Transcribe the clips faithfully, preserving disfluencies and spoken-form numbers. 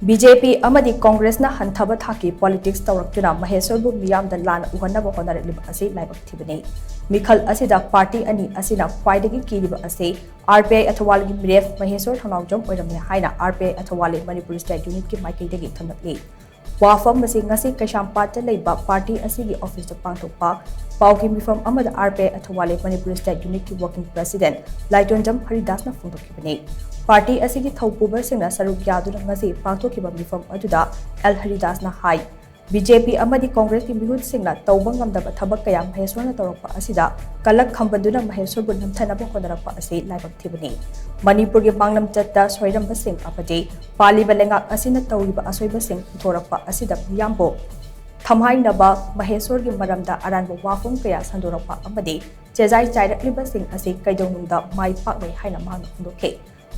B J P ꯑꯃꯗꯤ ꯀꯣꯡꯒ꯭ꯔꯦꯁꯅ ꯍꯟꯊꯕ ꯊꯥꯛꯀꯤ ꯄꯣꯂꯤꯇꯤꯛꯁ ꯇꯧꯔꯛꯇꯨꯅ ꯃꯍꯦꯁ꯭ꯋꯔꯕꯨ ꯃꯤꯌꯥꯝꯗ ꯂꯥꯟꯅ ꯎꯍꯟꯅꯕ ꯍꯣꯠꯅꯔꯛꯂꯤꯕ ꯑꯁꯤ ꯂꯥꯏꯕꯛ ꯊꯤꯕꯅꯤ꯫ ꯃꯤꯈꯜ ꯑꯁꯤꯗ ꯄꯥꯔꯇꯤ ꯑꯅꯤ ꯑꯁꯤꯅ ꯈ꯭ꯋꯥꯏꯗꯒꯤ ꯀꯤꯔꯤꯕ ꯑꯁꯤ ꯑꯥꯔ ꯄꯤ ꯑꯥꯏ ꯑꯊꯋꯥꯂꯤꯒꯤ ꯃꯤꯔꯦꯞ ꯃꯍꯦꯁ꯭ꯋꯔ ꯊꯧꯅꯥꯎꯖꯝ ꯑꯣꯏꯔꯝꯂꯦ ꯍꯥꯏꯅ R P I Athawale Manipur state ꯌꯨꯅꯤꯠꯀꯤ ꯃꯥꯏꯀꯩꯗꯒꯤ ꯊꯝꯂꯛꯂꯤ꯫ ꯋꯥꯐꯝ ꯑꯁꯤ ꯉꯁꯤ ꯀꯩꯁꯥꯝꯄꯥꯠꯇ ꯂꯩꯕ ꯄꯥꯔꯇꯤ ꯑꯁꯤꯒꯤ ꯑꯣꯐꯤꯁꯇ ꯄꯥꯡꯊꯣꯛꯄ ꯄꯥꯎꯒꯤ ꯃꯤꯐꯝ ꯑꯃꯗ R P I Athawale Manipur state ꯌꯨꯅꯤꯠꯀꯤ ꯋꯥꯔꯀꯤꯡ ꯄ꯭ꯔꯦꯁꯤꯗꯦꯟꯠ ꯂꯥꯏꯇꯣꯟꯖꯝ ꯍꯔꯤꯗꯥꯁꯅ ꯐꯣꯡꯗꯣꯛꯈꯤꯕꯅꯤ꯫ ꯄꯥꯔꯇꯤ ꯑꯁꯤꯒꯤ ꯊꯧꯄꯨꯕꯁꯤꯡꯅ ꯁꯔꯨꯛ ꯌꯥꯗꯨꯅ ꯉꯁꯤ ꯄꯥꯡꯊꯣꯛꯈꯤꯕ ꯃꯤꯐꯝ ꯑꯗꯨꯗ ꯑꯦꯜ ꯍꯔꯤꯗꯥꯁꯅ ꯍꯥꯏ, ꯕꯤ ꯖꯦ ꯄꯤ ꯑꯃꯗꯤ ꯀꯣꯡꯒ꯭ꯔꯦꯁꯀꯤ ꯃꯤꯍꯨꯠꯁꯤꯡꯅ ꯇꯧꯕ ꯉꯝꯗꯕ ꯊꯕꯛ ꯀꯌꯥ ꯃꯍꯦꯁ꯭ꯋꯔꯅ ꯇꯧꯔꯛꯄ ꯑꯁꯤꯗ ꯀꯂꯛ ꯈꯝꯕꯟꯗꯨꯅ ꯃꯍꯦꯁ꯭ꯋꯔꯕꯨ ꯅꯝꯊꯅꯕ ꯍꯣꯠꯅꯔꯛꯄ ꯑꯁꯤ ꯂꯥꯏꯕꯛ ꯊꯤꯕꯅꯤ꯫ ꯃꯅꯤꯄꯨꯔꯒꯤ ꯃꯥꯡꯂꯝꯆꯠꯇ ꯁꯣꯏꯔꯝꯕꯁꯤꯡ ꯑꯃꯗꯤ ꯄꯥꯜꯂꯤꯕ ꯂꯩꯉꯥꯛ ꯑꯁꯤꯅ ꯇꯧꯔꯤꯕ ꯑꯁꯣꯏꯕꯁꯤꯡ ꯄꯨꯊꯣꯔꯛꯄ ꯑꯁꯤꯗ ꯃꯤꯌꯥꯝꯕꯨ ꯊꯝꯍꯥꯏꯅꯕ ꯃꯍꯦꯁ꯭ꯋꯔꯒꯤ ꯃꯔꯝꯗ ꯑꯔꯥꯟꯕ ꯋꯥꯐꯝ ꯀꯌꯥ ꯁꯟꯗꯣꯔꯛꯄ ꯑꯃꯗꯤ ꯆꯦꯖꯥꯏ ꯆꯥꯏꯔꯛꯂꯤꯕꯁꯤꯡ ꯑꯁꯤ ꯀꯩꯗꯧꯅꯨꯡꯗ ꯃꯥꯏ ꯄꯥꯛꯂꯣꯏ ꯍꯥꯏꯅ ꯃꯍꯥꯛꯅ ꯐꯣꯡꯗꯣꯛꯈꯤ꯫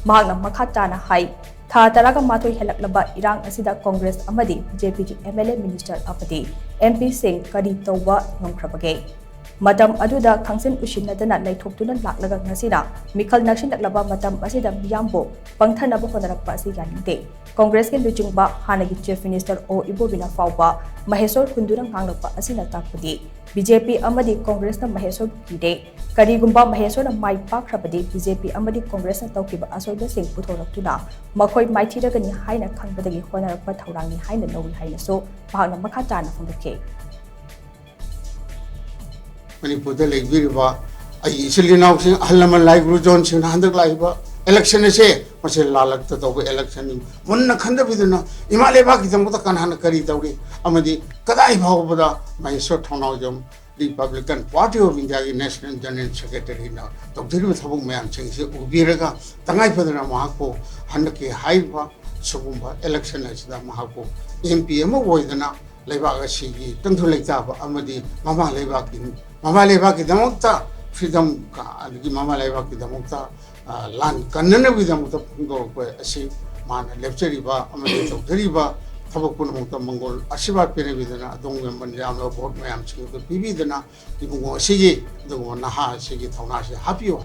ꯃꯍꯥꯛꯅ ꯃꯈꯥ ꯇꯥꯅ ꯍꯥꯏ, ꯊꯥ ꯇꯔꯥꯒ ꯃꯥꯊꯣꯏ ꯍꯦꯜꯂꯛꯂꯕ ꯏꯔꯥꯡ ꯑꯁꯤꯗ ꯀꯣꯡꯒ꯭ꯔꯦꯁ ꯑꯃꯗꯤ ꯕꯤ ꯖꯦ ꯄꯤꯒꯤ ꯑꯦꯝ ꯑꯦꯜ ꯑꯦ, ꯃꯤꯅꯤꯁꯇꯔ ꯑꯃꯗꯤ ꯑꯦꯝ ꯄꯤꯁꯤꯡ ꯀꯔꯤ ꯇꯧꯕ ꯉꯝꯈ꯭ꯔꯕꯒꯦ? ꯃꯇꯝ ꯑꯗꯨꯗ ꯈꯪꯁꯤꯟ ꯎꯁꯤꯟꯅꯗꯅ ꯂꯩꯊꯣꯛꯇꯨꯅ ꯂꯥꯛꯂꯒ ꯉꯁꯤꯅ ꯃꯤꯈꯜ ꯅꯛꯁꯤꯜꯂꯛꯂꯕ ꯃꯇꯝ ꯑꯁꯤꯗ ꯃꯤꯌꯥꯝꯕꯨ ꯄꯪꯊꯅꯕ ꯍꯣꯠꯅꯔꯛꯄ ꯑꯁꯤ ꯌꯥꯅꯤꯡꯗꯦ꯫ ꯀꯣꯡꯒ꯭ꯔꯦꯁꯀꯤ ꯂꯨꯆꯤꯡꯕ ꯍꯥꯟꯅꯒꯤ ꯆꯤꯐ ꯃꯤꯅꯤꯁꯇꯔ ꯑꯣ ꯏꯕꯣꯕꯤꯅ ꯐꯥꯎꯕ ꯃꯍꯦꯁ꯭ꯋꯔ ꯍꯨꯟꯗꯨꯅ ꯉꯥꯡꯂꯛꯄ ꯑꯁꯤꯅ ꯇꯥꯛꯄꯗꯤ ꯕꯤ ꯖꯦ ꯄꯤ ꯑꯃꯗꯤ ꯀꯣꯡꯒ꯭ꯔꯦꯁꯅ ꯃꯍꯦꯁ꯭ꯋꯔꯕꯨ ꯀꯤꯔꯦ꯫ ꯀꯔꯤꯒꯨꯝꯕ ꯃꯍꯦꯁ꯭ꯋꯔꯅ ꯃꯥꯏ ꯄꯥꯛꯈ꯭ꯔꯕꯗꯤ ꯕꯤ ꯖꯦ ꯄꯤ ꯑꯃꯗꯤ ꯀꯣꯡꯒ꯭ꯔꯦꯁꯅ ꯇꯧꯈꯤꯕ ꯑꯁꯣꯏꯕꯁꯤꯡ ꯄꯨꯊꯣꯔꯛꯇꯨꯅ ꯃꯈꯣꯏ ꯃꯥꯏꯊꯤꯔꯒꯅꯤ ꯍꯥꯏꯅ ꯈꯪꯕꯗꯒꯤ ꯍꯣꯠꯅꯔꯛꯄ ꯊꯧꯔꯥꯡꯅꯤ ꯍꯥꯏꯅ ꯂꯧꯏ ꯍꯥꯏꯅꯁꯨ ꯃꯍꯥꯛꯅ ꯃꯈꯥ ꯇꯥꯅ ꯐꯣꯡꯗꯣꯛꯈꯤ꯫ ꯃꯅꯤꯄꯨꯔꯗ ꯂꯩꯕꯤꯔꯤꯕ ꯑꯩꯒꯤ ꯏꯆꯤꯜ ꯏꯅꯥꯎꯁꯤꯡ, ꯑꯍꯜ ꯂꯃꯟ, ꯂꯥꯏ ꯒꯨꯔꯨꯖꯣꯟꯁꯤꯡꯅ ꯍꯟꯗꯛ ꯂꯥꯛꯏꯕ ꯏꯂꯦꯛꯁꯟ ꯑꯁꯦ ꯃꯁꯤ ꯂꯥꯜꯂꯛꯇ ꯇꯧꯕ ꯏꯂꯦꯛꯁꯟꯅꯤ꯫ ꯃꯨꯟꯅ ꯈꯟꯊꯕꯤꯗꯨꯅ ꯏꯃꯥ ꯂꯩꯕꯥꯛꯀꯤꯗꯃꯛꯇ ꯀꯅꯥꯅ ꯀꯔꯤ ꯇꯧꯔꯤ ꯑꯃꯗꯤ ꯀꯗꯥꯏ ꯐꯥꯎꯕꯗ ꯃꯍꯦꯁ꯭ꯋꯔ ꯊꯧꯅꯥꯎꯖꯝ Republican Party of Indiaꯒꯤ National General Secretaryꯅ ꯇꯧꯖꯔꯤꯕ ꯊꯕꯛ ꯃꯌꯥꯝꯁꯤꯡꯁꯤ ꯎꯕꯤꯔꯒ ꯇꯉꯥꯏ ꯐꯗꯅ ꯃꯍꯥꯛꯄꯨ ꯍꯟꯗꯛꯀꯤ ꯍꯥꯏꯔꯤꯕ ꯁꯤꯒꯨꯝꯕ ꯏꯂꯦꯛꯁꯟ ꯑꯁꯤꯗ ꯃꯍꯥꯛꯄꯨ ꯑꯦꯝ ꯄꯤ ꯑꯃ ꯑꯣꯏꯗꯅ ꯂꯩꯕꯥꯛ ꯑꯁꯤꯒꯤ ꯇꯪꯗꯨ ꯂꯩꯇꯥꯕ ꯑꯃꯗꯤ ꯃꯃꯥ ꯂꯩꯕꯥꯛꯀꯤ, ꯃꯃꯥ ꯂꯩꯕꯥꯛꯀꯤꯗꯃꯛꯇ freedom ꯑꯗꯒꯤ ꯃꯃꯥ ꯂꯩꯕꯥꯛꯀꯤꯗꯃꯛꯇ, ꯑ, ꯂꯥꯟ ꯀꯟꯅꯅꯕꯒꯤꯗꯃꯛꯇ ꯐꯣꯡꯗꯣꯔꯛꯄ ꯑꯁꯤ ꯃꯥꯅ ꯂꯦꯞꯆꯔꯤꯕ ꯑꯃꯗꯤ ꯇꯧꯖꯔꯤꯕ ꯊꯕꯛ ꯄꯨꯝꯅꯃꯛꯇ ꯃꯪꯒꯣꯜ ꯑꯁꯤꯔꯕꯥꯗ ꯄꯤꯅꯕꯤꯗꯅ ꯑꯗꯣꯝꯒꯤ ꯃꯌꯥꯝꯅ ꯚꯣꯠ ꯃꯌꯥꯝꯁꯤꯡ ꯑꯗꯨ ꯄꯤꯕꯤꯗꯅ ꯏꯕꯨꯡꯉꯣ ꯑꯁꯤꯒꯤ ꯑꯗꯨꯒꯨꯝꯕ ꯅꯍꯥ ꯑꯁꯤꯒꯤ ꯊꯧꯅꯥꯁꯤ ꯍꯥꯞꯄꯤꯌꯨ꯫